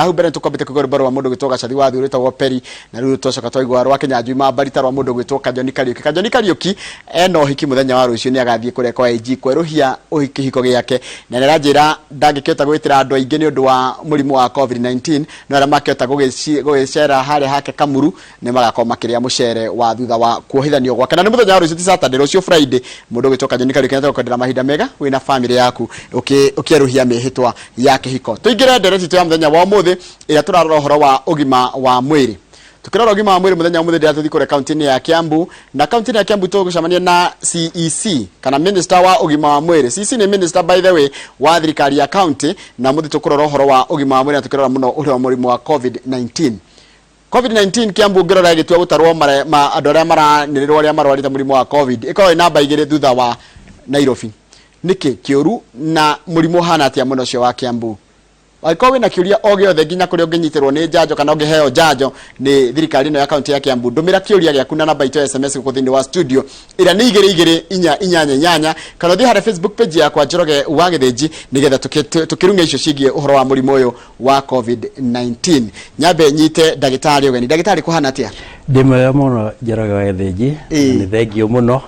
Hau mbere tũkwambĩte kũigua rwĩmbo rwa mũndũ gwĩtwo Gacathi wa Thiũ rwĩtagwo Peri, na rĩu twacoka twaigua rwa Kĩnyanjui ma Mbarita rwa mũndũ gwĩtwo Kajoni Kariũki. Kajoni Kariũki ena ũhiki mũthenya wa rũciũ, nĩ agathiĩ kũrĩa kwa AG kwerũhia kĩhiko gĩake, na nĩ aranjĩra ndangĩkĩhota gwĩtĩra andũ aingĩ nĩ ũndũ wa mũrimũ wa COVID-19, no arĩa makĩhota gũgĩcera harĩa hake Kamuru nĩ magakorwo makĩrĩa mũcere wa thutha wa kuohithanio gwake. Na nĩ mũthenya wa rũciũ, ti Saturday, rũciũ Friday. Mũndũ ũgĩtwo Kajoni Kariũki nĩ kwendera mahinda mega wĩna family yaku ũkĩerũhia mĩhĩtwa ya kĩhiko. Tũingĩre ndereti itũ ya mũthenya wa ũmũthĩ ĩrĩa tũrarora ũhoro wa ũgima wa mwĩrĩ. Tukĩrora ũgima wa mwĩrĩ mũthenya wa ũmũthĩ, ndĩra tũthiĩ kũrĩa kaunti-inĩ ya Kiambu, na kaunti-inĩ ya Kiambu tũgũcemania na CEC kana minister wa ũgima wa mwĩrĩ. CEC nĩ minister, by the way, wa thirikari ya kaunti, na ũmũthĩ tũkũrora ũhoro wa ũgima wa mwĩrĩ na tũkĩrora mũno ũhoro wa mũrimũ wa COVID-19. COVID-19 Kiambu ngĩrora ĩgĩtua gũtarwo ma andũ arĩa maranĩrĩrwo arĩa marwarĩte mũrimũ wa COVID, ĩkoragwo ĩ namba 2 thutha wa Nairobi. Nĩkĩ kĩũru na mũrimũ ũhana atĩa mũno ũcio wa Kiambu? Angĩkorwo wĩna kĩũria o gĩothe nginya kũrĩa ũngĩnyitĩrwo nĩ njanjo kana ũngĩheo njanjo nĩ thirikari ĩno ya kaunti ya Kiambu, ndũmĩra kĩũria gĩaku na namba itũ ya SMS gũkũ thĩinĩ wa studio ĩrĩa nĩ 22488, kana ũthiĩ harĩa Facebook page yakwa, Njoroge wa Gĩthĩnji, nĩgetha tũkĩrung'e icio ciĩgiĩ ũhoro wa mũrimũ ũyũ wa COVID-19. Nyambe nyite ndagĩtarĩ ũgeni. Ndagĩtarĩ, kũhana atĩa? Ndĩ mwega mũno, Njoroge wa Gĩthĩnji. Nĩ thengio mũno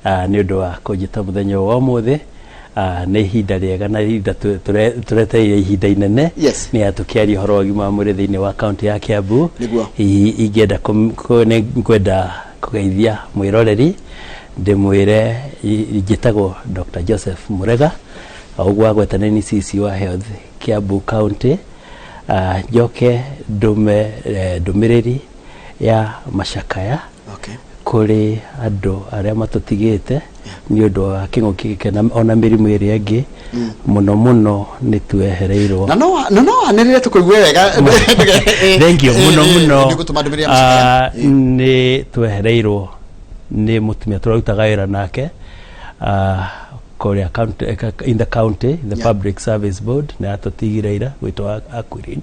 nĩ ũndũ wa kũnjĩta mũthenya ũyũ wa ũmũthĩ. Nĩ ihinda rĩega na ihinda tũretereire ihinda inene nĩ tũkĩaria ũhoro wa ũgima wa mwĩrĩ thĩinĩ wa kaunti ya Kiambu. Hihi ingĩenda nĩ ngwenda kũgeithia mwĩroreri, ndĩmwĩre njĩtagwo Dr. Joseph Murega, o ũguo agweta nĩ CC wa Health Kiambu County. Njoke ndũme ndũmĩrĩri ya macakaya kũrĩ andũ arĩa matũtigĩte nĩ ũndũ wa kĩng'ũki gĩkĩ na ona mĩrimũ ĩrĩa ĩngĩ. Mũno mũno nĩ twehereirwo Na no anĩrĩre tũkũigue wega. Thank you mũno mũno. Nĩ gũtũma ndũmĩrĩri ya macakaya. Nĩ twehereirwo nĩ mũtumia tũrarutaga wĩra nake kũrĩa county, in the county, in the Public Service Board, nĩ atũtigire ira, gwĩtwo Aquilin.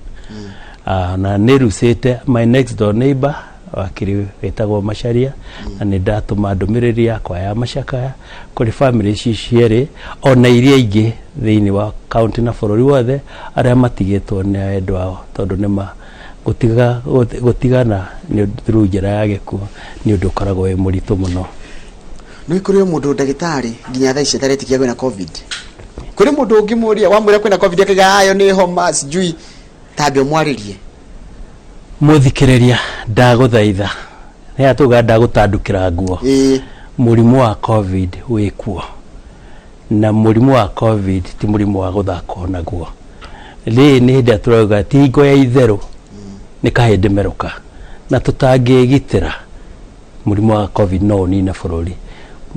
Na nĩ rucĩte my next door neighbor, wakiri wĩtagwo Macharia, na nĩ ndatũma ndũmĩrĩri yakwa ya macakaya kũrĩ family ici cierĩ ona iria ingĩ thĩinĩ wa county na bũrũri wothe arĩa matigĩtwo nĩ endwa ao, tondũ nĩ ma gũtiga gũtigana nĩ through njĩra ya gĩkuũ nĩ ũndũ ũkoragwo wĩ mũritũ mũno. Nĩ kũrĩ o mũndũ, ndagĩtarĩ, nginya thaa ici ataretĩkia kwĩna COVID? Kũrĩ mũndũ ũngĩmũria, wamwĩra kwĩna COVID, akaiga ayo nĩ homa, sijui, tambe ũmwarĩrie. Mũthikĩrĩria, ndagũthaitha, nĩ tuga ndagũtandũkĩra nguo. Mũrimũ wa COVID wĩkuo, na mũrimũ wa COVID ti mũrimũ wa gũthakwo naguo. Rĩrĩ nĩ hĩndĩ ĩrĩa tũrauga ti hingo ya itherũ, nĩ kahĩndĩ merũka, na tũtangĩgitĩra, mũrimũ wa COVID no ũnine bũrũri.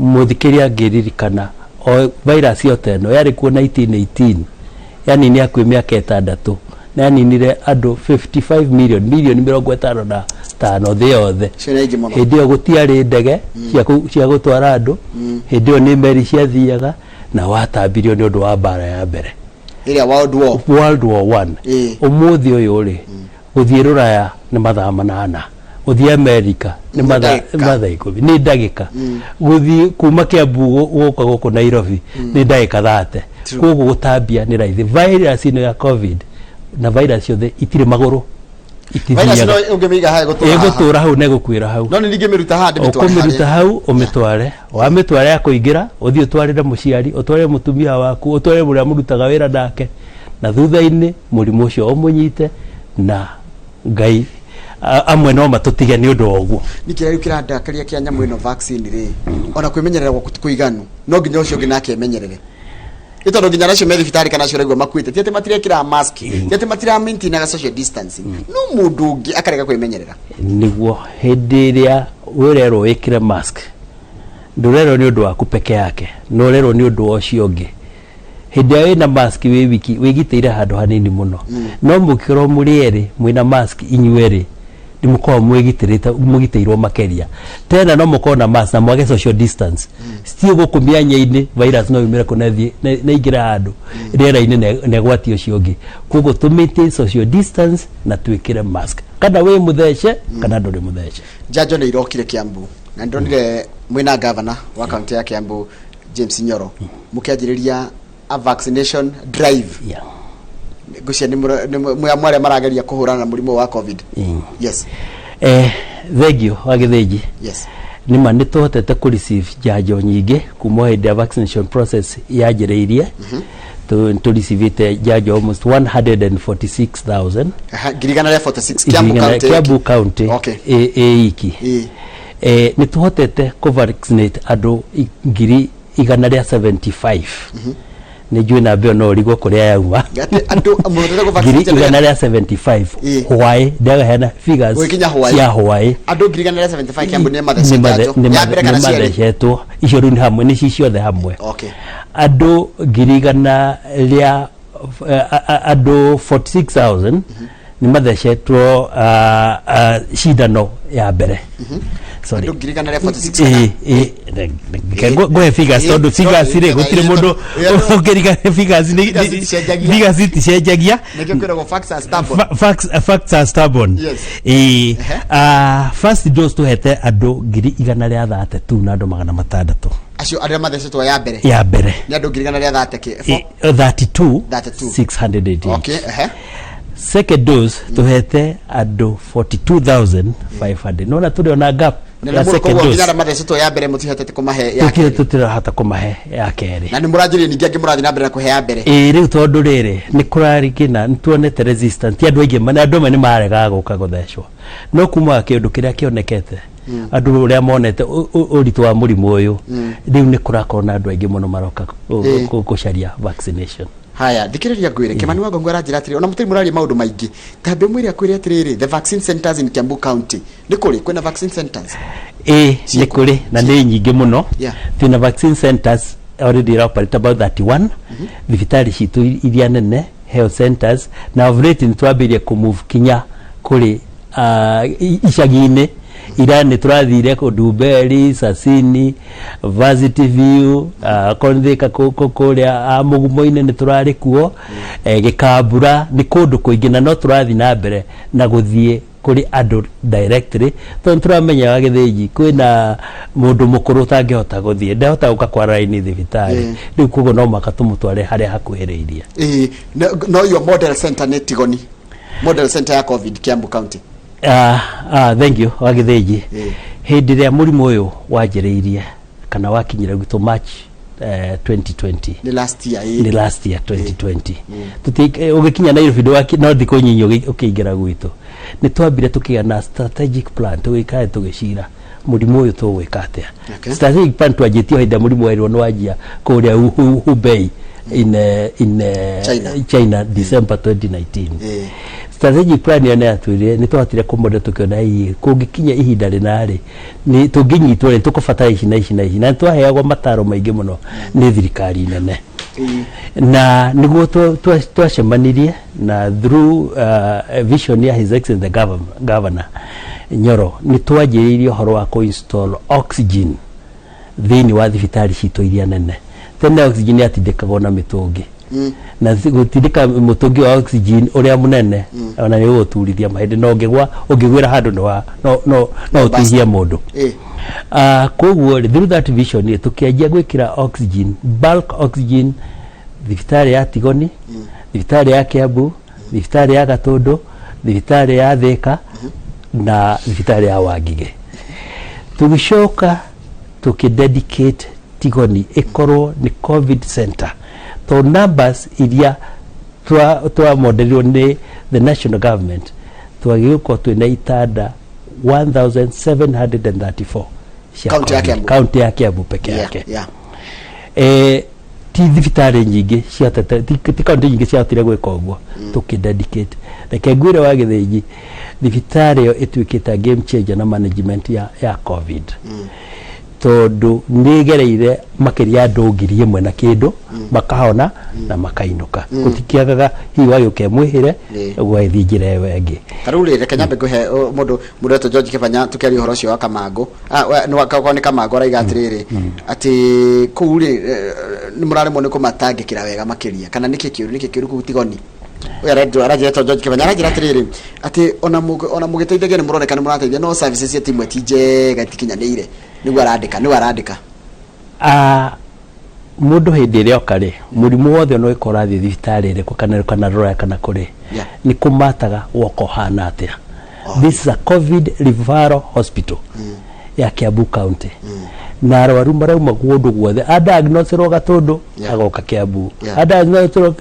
Mũthikĩrĩria angĩririkana, o virus o ta ĩno yarĩ kuo 1918, yani nĩ hakuhĩ mĩaka 6, na yaninire andũ 55 million, milioni 55 thĩ yothe. Icio nĩ aingĩ mũno. Hĩndĩ ĩyo gũtiarĩ ndege cia gũtwara andũ, hĩndĩ ĩyo nĩ meri ciathiaga, na watambirio nĩ ũndũ wa mbara ya mbere. Ĩrĩa World War. World War One. Ũmũthĩ ũyũ rĩ, gũthiĩ Rũraya nĩ mathaa 8, gũthiĩ Amerika nĩ mathaa ndagĩka. Mathaa 10, nĩ ndagĩka. Gũthiĩ kuma Kiambu gũka gũkũ Nairobi nĩ ndagĩka 30. Koguo gũtambia nĩ raithi. Virus ĩno ya COVID na virus ciothe itirĩ magũrũ. Virus itithiaga. No ũngĩmĩiga haha ĩgũtũra haha. Ĩgũtũra hau na ĩgũkuĩra hau. No nĩ ningĩmĩruta haha ndĩmĩtware ũkũmĩruta harĩa. Hau ũmĩtware, wamĩtwara ya kũingĩra, ũthiĩ ũtwarĩre mũciari, ũtwarĩre mũtumia waku, ũtwarĩre ũrĩa mũrutaga wĩra nake, na thutha-inĩ mũrimũ ũcio ũmũnyite, na Ngai amwe no matũtige nĩ ũndũ wa ũguo. Nĩkĩ rĩu kĩrandakaria kĩa nyamũ ĩno vaccine rĩ, ona kwĩmenyerera gwaku ti kũiganu, no nginya ũcio ũngĩ nake emenyerere, nĩ tondũ nginya acio me thibitarĩ kana acio ũraigua makuĩte, ti atĩ matirekĩra mask, ti atĩ matira maintainaga social distancing, no mũndũ ũngĩ akarega kwĩmenyerera. Nĩguo hĩndĩ ĩrĩa ũrerwo wĩkĩre mask, ndũrerwo nĩ ũndũ waku peke yake, no ũrerwo nĩ ũndũ wa ũcio ũngĩ. Hĩndĩ ĩrĩa wĩna mask wĩ wiki, wĩgitĩire handũ hanini mũno, no mũngĩkorwo mũrĩ erĩ mwĩna mask, inyuerĩ nĩ mũkoragwo mwĩgitĩrĩte, mũgitĩirwo makĩria. Tena no mũkorwo na mask na mwage social distance, still gũkũ mĩanya-inĩ virus no yumĩre kũ na ĩthiĩ na ĩingĩre handũ rĩera-inĩ na ĩgwatie ũcio ũngĩ. Koguo tũ maintain social distance na twĩkĩre mask, kana wĩ mũthece kana ndũrĩ mũthece. Njanjo nĩ irokire Kiambu, na ndonire mwĩna gavana wa kaunti ya Kiambu, James Nyoro, mũkĩanjĩrĩria a vaccination drive. Ngwĩciria nĩ nĩ mwarĩa marageria kũhũrana na mũrimũ wa COVID. Yes. Thengio wa Gĩthĩnji. Yes. Nĩ ma nĩ tũhotete kũ receive njanjo nyingĩ kuma o hĩndĩ ya vaccination process yanjĩrĩirie. Tũ receivĩte njanjo almost 146,000. Aha, 146,000 Kiambu County. Kiambu County. Ĩ iki. Nĩ tũhotete kũ vaccinate andũ 175,000. Nĩ njũĩ namba ĩyo no ũrigwo kũrĩa yauma. Atĩ andũ mũhotete kũ ngiri vaccinate igana rĩa 75 hwaĩ ndagaheana figures Gũgĩkinya hwaĩ. Cia hwaĩ. Andũ 175,000 Kiambu nĩ mathecetwo njanjo ya mbere kana nĩ cierĩ? Mathecetwo icio rĩu nĩ hamwe, nĩ ci ciothe hamwe. Andũ ngiri igana rĩa andũ 46,000 nĩ mathecetwo cindano ya mbere. Sorry. Andũ 146,000. Ĩĩ, ngũhe figures tondũ figures rĩ gũtirĩ mũndũ ũngĩriga figures nĩ Figures iticenjagia. Figures iticenjagia. Nĩkĩo kwĩragwo facts are stubborn. Facts are stubborn. Ĩĩ. First dose tũhete andũ 132,600. Acio arĩa mathecetwo ya mbere? Ya mbere. Nĩ andũ ngiri igana rĩa thate kĩ? 32 32. 688. Okay, ehe. Second dose tuhete andũ 42,500. Nona tũrĩ ona gap Na ya nĩ second koguo nginya dose. arĩa mathecetwo ya mbere mũtihotete kũmahe ya Tũkire kerĩ? Tũtirahota kũmahe ya kerĩ. Na nĩ mũranjĩrĩria ningĩ angĩ mũrathiĩ na mbere na kũhe ya mbere? Ĩĩ, rĩu tondũ rĩrĩ nĩ kũrarĩ kĩna nĩ tuonete resistance, ti andũ aingĩ andũ amwe nĩ maregaga gũka gũthecwo, no kuma kĩũndũ kĩrĩa kĩonekete, andũ ũrĩa monete ũritũ wa mũrimũ ũyũ, rĩu nĩ kũrakorwo na andũ aingĩ mũno maroka gũcaria vaccination. Haya, thikĩrĩria ngwĩre, Kĩmani wa Ngongo aranjĩra atĩrĩ, ona mũtirĩ mũraria maũndũ maingĩ, tambe mwĩre akwĩre atĩrĩrĩ, the vaccine centers in Kiambu County, nĩ kũrĩ kwĩna vaccine centers? Ĩĩ, nĩ Ciĩkũ? kũrĩ na nĩ nyingĩ mũno. Twĩna vaccine centers already iraoperate about 31, thibitarĩ citũ iria nene, health centers, na of late nĩ twambĩrĩrie kũmove kinya kũrĩ icagi-inĩ. Ira nĩ tũrathire Ndumberi, Sasini, Varsity View, Konthika, kũrĩa Mũgumo-inĩ nĩ tũrarĩ kuo, Gĩkambura, nĩ kũndũ kũingĩ, na no tũrathiĩ na mbere na gũthiĩ kũrĩ andũ directly, tondũ nĩtũramenya wa Gĩthĩnji kwĩna mũndũ mũkũrũ ũtangĩhota gũthiĩ, ndahota gũka kwa raini thibitarĩ. Rĩu koguo no mũhaka tũmũtware harĩa hakuhĩrĩirie. Ĩĩ, no your model center nĩ Tigoni, model center ya COVID Kiambu County? Thank you wa Gĩthĩnji. Hĩndĩ ĩrĩa mũrimũ ũyũ wanjĩrĩirie kana wakinyire gwitũ March 2020. Nĩ last year? Nĩ last year 2020. Ũgĩkinya Nairobi no thikũ nyinyi ũkĩingĩra gwitũ, nĩ twambire tũkĩgĩa na strategic plan, tũgĩikare tũgĩcira mũrimũ ũyũ tũgwĩka atĩa. Strategic plan twanjĩtie o hĩndĩ ĩrĩa mũrimũ werirwo nĩ wanjia kũrĩa Hubei in China. China, December 2019. Strategic plan ĩyo nĩ yatwĩrire nĩ twahotire kũmodel, tũkĩona hihi kũngĩkinya ihinda rĩna rĩ, nĩ tũngĩnyitwo rĩ, tũkũbatara ici na ici na ici, na nĩ twaheagwo mataro maingĩ mũno nĩ thirikari nene, na nĩguo twacemanirie na through vision ya His Excellency the Governor Nyoro, nĩ twanjĩrĩirie ũhoro wa kũ-install oxygen thĩinĩ wa thibitarĩ citũ iria nene. Tene oxygen yatindĩkagwo na mĩtũngi, na gũtindĩka mũtũngi wa oxygen ũrĩa mũnene ona nĩ ũgũturithia mahĩndĩ, no ũngĩgwa ũngĩgwĩra handũ nĩ wa no ũtihie mũndũ. Koguo rĩ, through that vision rĩ, tũkĩanjia gwĩkĩra oxygen, bulk oxygen, thibitarĩ ya Tigoni, thibitarĩ ya Kiambu, thibitarĩ ya Gatũndũ, thibitarĩ ya Thĩka na thibitarĩ ya Wangigĩ. Tũgĩcoka tũkĩ-dedicate Tigoni ĩkorwo nĩ COVID center, to numbers iria twamoderirwo nĩ the national government, twagĩrĩirwo gũkorwo twĩna itanda 1734 cia County ya COVID. Kiambu. County ya Kiambu peke yake. Ti thibitarĩ nyingĩ ciahotete, ti kaunti nyingĩ ciahotire gwĩka ũguo. Tũkĩ-dedicate, reke ngwĩre wa Gĩthĩnji, thibitarĩ ĩyo ĩtuĩkĩte game changer na management ya COVID, tondũ nĩ ĩgereire makĩria ya andũ 1,000 na kĩndũ makahona na makainũka. Gũtikĩagaga hihi wagĩũka mwĩhĩre ũgagĩthiĩ njĩra ĩyo ĩngĩ. Ta rĩu rĩ, reke nyambe ngũhe mũndũ wetwo George Kĩbanya, tũkĩaria ũhoro ũcio wa Kamangũ. Korwo nĩ Kamangũ araiga atĩrĩrĩ, atĩ kũu rĩ, nĩ mũraremwo nĩ kũmatangĩkĩra wega makĩria, kana nĩkĩ kĩũru, nĩkĩ kĩũru kũu Tigoni? Ũyũ aranjĩra etwo George Kĩbanya, aranjĩra atĩrĩrĩ, atĩ ona mũgĩteithagia nĩ mũroneka nĩ mũrateithia, no services cia timu ti njega, itikinyanĩire. Nĩguo arandĩka, nĩguo arandĩka. Mũndũ hĩndĩ ĩrĩa oka rĩ, mũrimũ wothe ona ũngĩkorwo ũrathiĩ thibitarĩ ĩrĩkũ kana kana rũraya kana kũrĩ, nĩ kũmataga woka ũhana atĩa. This is a COVID referral hospital ya Kiambu County. Na arwaru marauma kũndũ guothe, adiagnosirwo Gatũndũ agoka Kiambu, adiagnosirwo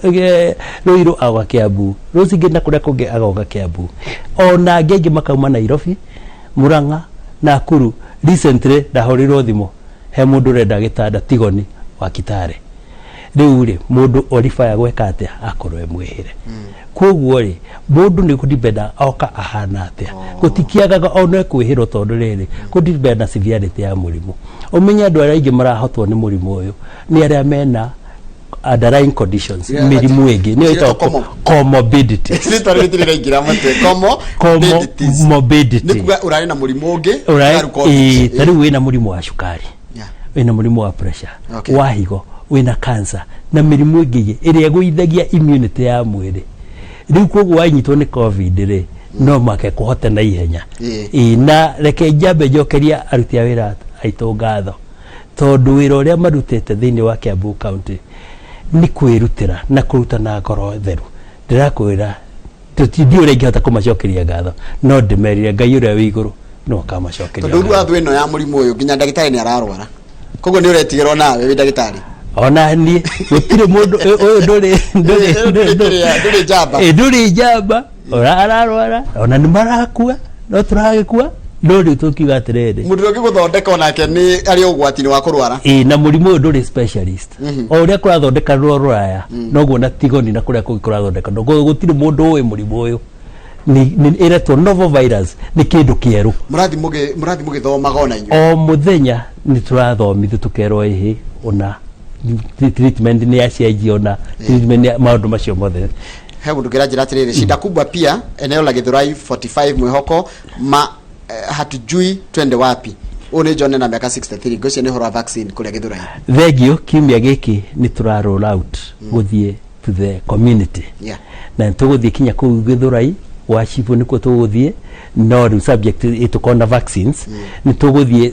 Ruiru agoka Kiambu, Rũcingĩ na kũrĩa kũngĩ agoka Kiambu. Ona angĩ aingĩ makauma Nairobi, Murang'a, Nakuru. Recently ndahũrĩirwo thimũ he mũndũ ũrenda gĩtanda Tigoni wa Kitale. Rĩu rĩ, mũndũ oribaya gwĩka atĩa akorwo e mwĩhĩre. Koguo rĩ, mũndũ nĩ kũdependa oka ahana atĩa. Gũtikĩagaga ona kwĩhĩrwo tondũ rĩrĩ, kũdepend na severity ya mũrimũ. Ũmenye andũ arĩa aingĩ marahotwo nĩ mũrimũ ũyũ nĩ arĩa mena underlying conditions, mĩrimũ ĩngĩ nĩyo Ciretwo ĩtagwo comorbidities. Rĩtwa rĩrĩ rĩraingĩra mũtwe. Comorbidities. Comorbidity. Nĩ kuga ũrarĩ na mũrimũ ũngĩ ũraru COVID. Ta rĩu wĩna mũrimũ wa cukari, wĩna mũrimũ wa pressure, wa higo, wĩna cancer na mĩrimũ ĩngĩ ĩrĩa ĩgũithagia immunity ya mwĩrĩ. Rĩu koguo wanyitwo nĩ COVID rĩ, no make kũhote na ihenya. Ĩĩ, na reke njambe njokeria aruti a wĩra aitũ ngatho tondũ wĩra ũrĩa marutĩte thĩinĩ wa Kiambu County nĩ kwĩrutĩra na kũruta na ngoro theru. Ndĩrakwĩra ndiũ ũrĩa ingĩhota kũmacokeria ngatho, no ndĩmerire Ngai ũrĩa wĩ igũrũ no akamacokeria. Tondũ rĩu thũ ĩno ya mũrimũ ũyũ nginya ndagĩtarĩ nĩ ararwara, koguo nĩ ũretigĩrwo nawe wĩ ndagĩtarĩ. Ona niĩ gũtirĩ mũndũ ũyũ ndũrĩ ndũrĩ Ndũrĩ njamba. Ĩ, ndũrĩ njamba. Ora ararwara ona nĩ marakua, no tũragĩkua, no rĩu tũkiuga atĩrĩrĩ, Mũndũ ũrĩa ũngĩgũthondeka onake nĩ arĩ ũgwati-inĩ wa kũrwara. Ĩ, na mũrimũ ũyũ ndũrĩ specialist. O ũrĩa kũrathondekanwo rũraya noguo na Tigoni na kũrĩa kũngĩ kũrathondekanwo. Koguo gũtirĩ mũndũ ũĩ mũrimũ ũyũ nĩ ĩretwo novel virus, nĩ kĩndũ kĩerũ. Mũrathiĩ mũgĩthomaga ona inyuĩ. O mũthenya nĩ tũrathomithio tũkerwo ĩhĩ ona treatment nĩ yacenjia, ona treatment maũndũ macio mothe. He mũndũ ngĩra atĩrĩrĩ, shida kubwa pia eneo la Githurai 45 mwĩhoko ma hatujui twende wapi. Ũyũ nĩ John na mĩaka 63, ngwĩciria nĩ ũhoro wa vaccine kũrĩa Githurai. Thengio, kiumia gĩkĩ nĩ tũra roll out gũthiĩ to the community na nĩ tũgũthiĩ kinya kũu Gĩthũrai gwa cibũ nĩkuo tũgũthiĩ, no rĩu subject ĩtũkorwo na vaccines. Nĩ tũgũthiĩ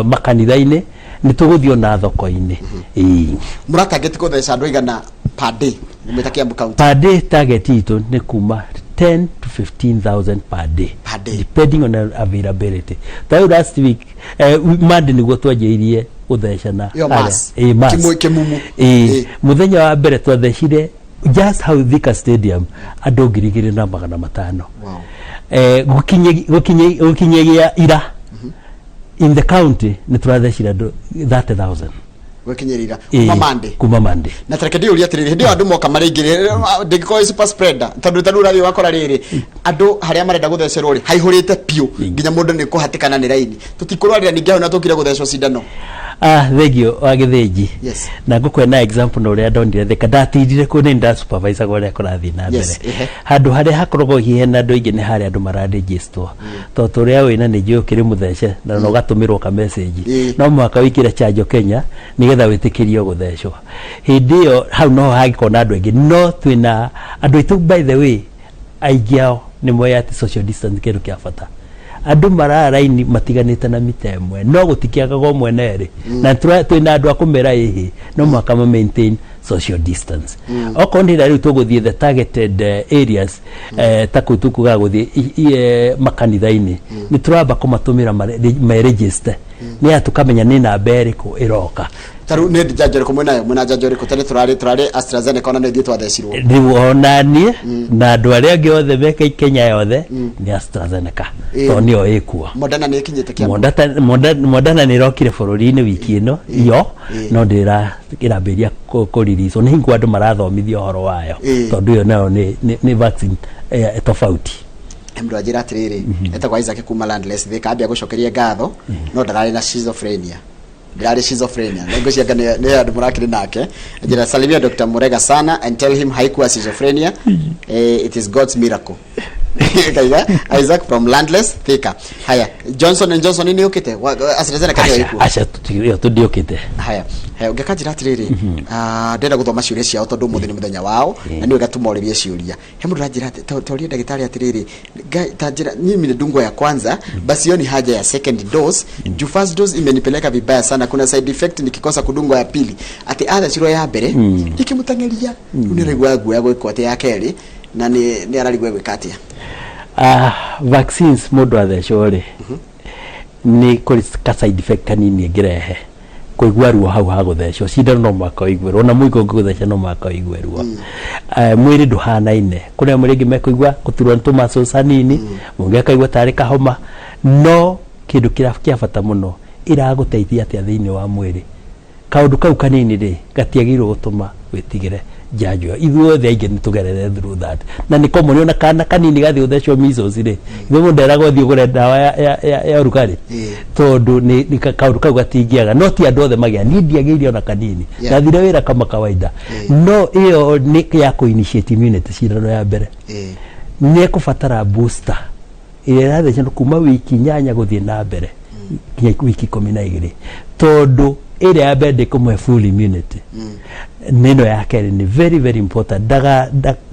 makanitha-inĩ, nĩ tũgũthiĩ ona thoko-inĩ. Ĩĩ. Mũratangĩti kũtheca andũ aigana per day mwĩta Kiambu County? Per day target itũ nĩ kuma 10 to 15,000 per day. Per day. Depending on availability. Ta rĩu last week, Monday nĩguo twanjĩrĩirie gũthecana. Ĩyo mass. Ĩĩ, mass. Kĩmumu. Ĩĩ. Mũthenya wa mbere twathecire just hau Thika Stadium andũ 2500. Gũkinyagia ira in the county nĩ tũrathecire andũ 30,000. Gũkinyĩrĩra kuma Monday. Kuma Monday. Na tareke ndĩũrie atĩrĩrĩ, hĩndĩ ĩyo andũ moka marĩ aingĩ, ndĩngĩkorwo ĩ super spreader, tondũ ta rĩu ũrathiĩ ũgakora rĩrĩ, andũ harĩa marenda gũthecerwo rĩ, haihũrĩte biũ nginya mũndũ nĩ kũhatĩkana nĩ raini, tũtikũrwarĩra ningĩ hau na tũkire gũthecwo cindano. Ah, thengio wa Gĩthĩnji. Na ngũkwe na example na ũrĩa ndonire Thika, ndatindire kũu nĩ ndasupervisaga ũrĩa kũrathiĩ na mbere. Handũ harĩa hakoragwo hihi hena andũ aingĩ nĩ harĩa andũ mararĩgistwo, tondũ tũrĩa wĩna nĩ njũĩ ũkĩrĩ mũthece na no ũgatũmĩrwo ka message, no mũhaka wĩkĩre Chanjo Kenya nĩgetha wĩtĩkĩrio gũthecwo. Hĩndĩ ĩyo hau noho hangĩkorwo na andũ aingĩ, no twĩna andũ aitũ, by the way, aingĩ ao nĩ moĩ atĩ social distance kĩndũ kĩa bata. Andũ marara raini matiganĩte na mita 1, no gũtikĩagaga ũmwe na erĩ, na twĩna andũ a kũmera ĩhĩ no mũhaka ma maintain social distance. Okorwo nĩ rĩu tũgũthiĩ the targeted areas, ta kũu tũkugaga gũthiĩ makanitha-inĩ, nĩ tũramba kũmatũmĩra meregister nĩ tũkamenya nĩ namba ĩrĩkũ ĩroka. Ta rĩu nĩ njanjo ĩrĩkũ mwĩnayo? Mwĩna njanjo ĩrĩkũ? Tene tũrarĩ AstraZeneca, ona nĩ ithuĩ twathecirwo. Rĩu ona niĩ na andũ arĩa angĩ othe meke Kenya yothe nĩ AstraZeneca, tondũ nĩyo ĩkuo. Moderna nĩ ĩkinyĩte Kiambu? Moderna nĩ ĩrokire bũrũri-inĩ wiki ĩno yo, no ndĩra ĩrambĩrĩria kũrelease nĩ hingo andũ marathomithio ũhoro wayo, tondũ ĩyo nayo nĩ vaccine tofauti. Mũndũ anjĩra atĩrĩrĩ, etagwo Isaac kuma Landless Thika, ambia gũcokeria ngatho, no ndararĩ na schizophrenia, ndirarĩ schizophrenia, na ngwĩciria nĩ andũ mũrakĩrĩ nake. Anjĩra, "Salimia Dr. Murega sana and tell him haikuwa schizophrenia, it is God's miracle." Kaiga Isaac from Landless Thika. Haya, Johnson and Johnson nĩ yũkĩte. AstraZeneca nĩyo Aca, ĩkuo. aca, ĩyo tũtiũkĩte. Haya, haya, ũngĩkanjĩra atĩrĩrĩ, ah, ndĩrenda gũthoma ciũria ciao tondũ ũmũthĩ nĩ mũthenya wao na nĩ wega tũmorĩrie ciũria. He mũndũ ũranjĩra atĩ, ta ũria ndagĩtarĩ atĩrĩrĩ, ta njĩra, mimi nidungwa ya kwanza, basi hiyo ni haja ya second dose juu first dose imenipeleka vibaya sana, kuna side effect nikikosa kudungwa ya pili. Atĩ athecirwo ya mbere ikĩmũteng'eria, rĩu nĩ araigua guoya gwĩkwo atĩ ya kerĩ, na nĩ ararigwo egwĩka atĩa. Ah, vaccines mũndũ athecwo rĩ, nĩ kũrĩ ka side effect kanini ĩngĩrehe, kũigua ruo hau ha gũthecwo. Cindano no mũhaka ũigue ruo, ona mũiko ũngĩgũtheca no mũhaka ũigue ruo. Mwĩrĩ ndũhanaine, kũrĩ amwe rĩngĩ mekũigua gũturwo nĩ tũmuscles hanini, mũngĩ akaigua tarĩ kahoma, no kĩndũ kĩrĩa kĩa bata mũno, ĩragũteithia atĩa thĩinĩ wa mwĩrĩ. Kaũndũ kau kanini rĩ, gatiagĩrĩirwo gũtũma wĩtigĩre njanjo ĩyo. Ithuothe aingĩ nĩ tũgerere through that, na nĩ common. Ona kana kanini gathiĩ gũthecwo measles rĩ, ithe mũndũ nderagwo thiĩ ũgũre ndawa ya ũrugarĩ, tondũ nĩ kaũndũ kau gatingĩaga. No ti andũ othe magĩa. Niĩ ndiagĩire ona kanini. Ndathire wĩra kama kawaida. No ĩyo nĩ ya kũ initiate immunity. Cindano ya mbere nĩ ĩkũbatara booster ĩrĩa ĩrathecwo kuma wiki 8 gũthiĩ na mbere nginya wiki 12, tondũ ĩrĩa ya mbere ndĩkũmũhe full immunity. Nĩ ĩno ya kerĩ nĩ very very important.